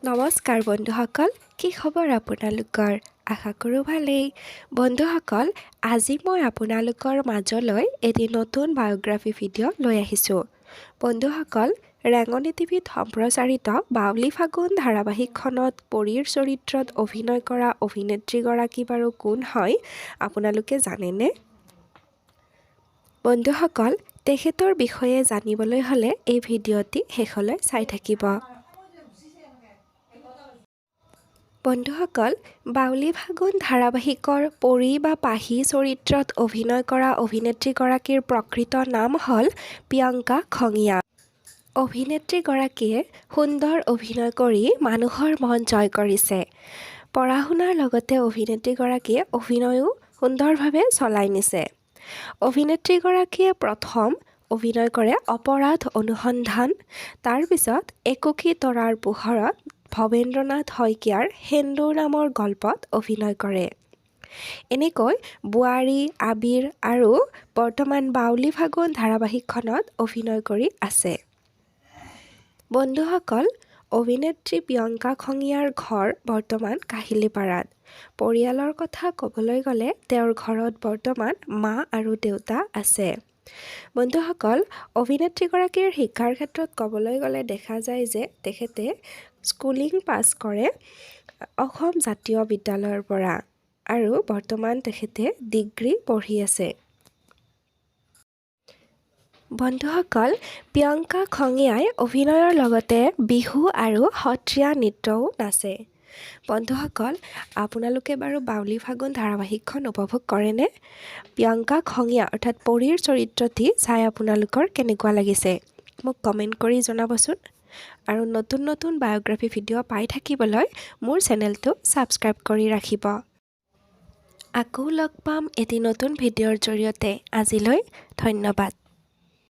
নমস্কাৰ বন্ধুসকল, কি খবৰ আপোনালোকৰ? আশা কৰোঁ ভালেই। বন্ধুসকল, আজি মই আপোনালোকৰ মাজলৈ এটি নতুন বায়'গ্ৰাফী ভিডিঅ' লৈ আহিছোঁ। বন্ধুসকল, ৰেঙনি টিভিত সম্প্ৰচাৰিত বাউলী ফাগুন ধাৰাবাহিকখনত পৰীৰ চৰিত্ৰত অভিনয় কৰা অভিনেত্ৰীগৰাকী বাৰু কোন হয়, আপোনালোকে জানেনে? বন্ধুসকল, তেখেতৰ বিষয়ে জানিবলৈ হ'লে এই ভিডিঅ'টি শেষলৈ চাই থাকিব। বন্ধুসকল, বাউলী ফাগুন ধাৰাবাহিকৰ পৰী বা পাহি চৰিত্ৰত অভিনয় কৰা অভিনেত্ৰীগৰাকীৰ প্ৰকৃত নাম হ'ল প্ৰিয়ংকা খঙীয়া। অভিনেত্ৰীগৰাকীয়ে সুন্দৰ অভিনয় কৰি মানুহৰ মন জয় কৰিছে। পঢ়া শুনাৰ লগতে অভিনেত্ৰীগৰাকীয়ে অভিনয়ো সুন্দৰভাৱে চলাই নিছে। অভিনেত্ৰীগৰাকীয়ে প্ৰথম অভিনয় কৰে অপৰাধ অনুসন্ধান, তাৰপিছত একুকি তৰাৰ পোহৰত ভৱেন্দ্ৰনাথ শইকীয়াৰ সেন্দুৰ নামৰ গল্পত অভিনয় কৰে। এনেকৈ বোৱাৰী, আবিৰ আৰু বৰ্তমান বাউলী ফাগুন ধাৰাবাহিকখনত অভিনয় কৰি আছে। বন্ধুসকল, অভিনেত্ৰী প্ৰিয়ংকা খঙীয়াৰ ঘৰ বৰ্তমান কাহিলীপাৰাত। পৰিয়ালৰ কথা ক'বলৈ গ'লে তেওঁৰ ঘৰত বৰ্তমান মা আৰু দেউতা আছে। বন্ধুসকল, অভিনেত্ৰীগৰাকীৰ শিক্ষাৰ ক্ষেত্ৰত ক'বলৈ গ'লে দেখা যায় যে তেখেতে স্কুলিং পাছ কৰে অসম জাতীয় বিদ্যালয়ৰ পৰা আৰু বৰ্তমান তেখেতে ডিগ্ৰী পঢ়ি আছে। বন্ধুসকল, প্ৰিয়ংকা খঙীয়াই অভিনয়ৰ লগতে বিহু আৰু সত্ৰীয়া নৃত্যও নাচে। বন্ধুসকল, আপোনালোকে বাৰু বাউলী ফাগুন ধাৰাবাহিকখন উপভোগ কৰেনে? প্ৰিয়ংকা খঙীয়া অৰ্থাৎ পৰীৰ চৰিত্ৰটি চাই আপোনালোকৰ কেনেকুৱা লাগিছে, মোক কমেণ্ট কৰি জনাবচোন। আৰু নতুন নতুন বায়'গ্ৰাফী ভিডিঅ' পাই থাকিবলৈ মোৰ চেনেলটো ছাবস্ক্ৰাইব কৰি ৰাখিব। আকৌ লগ পাম এটি নতুন ভিডিঅ'ৰ জৰিয়তে। আজিলৈ ধন্যবাদ।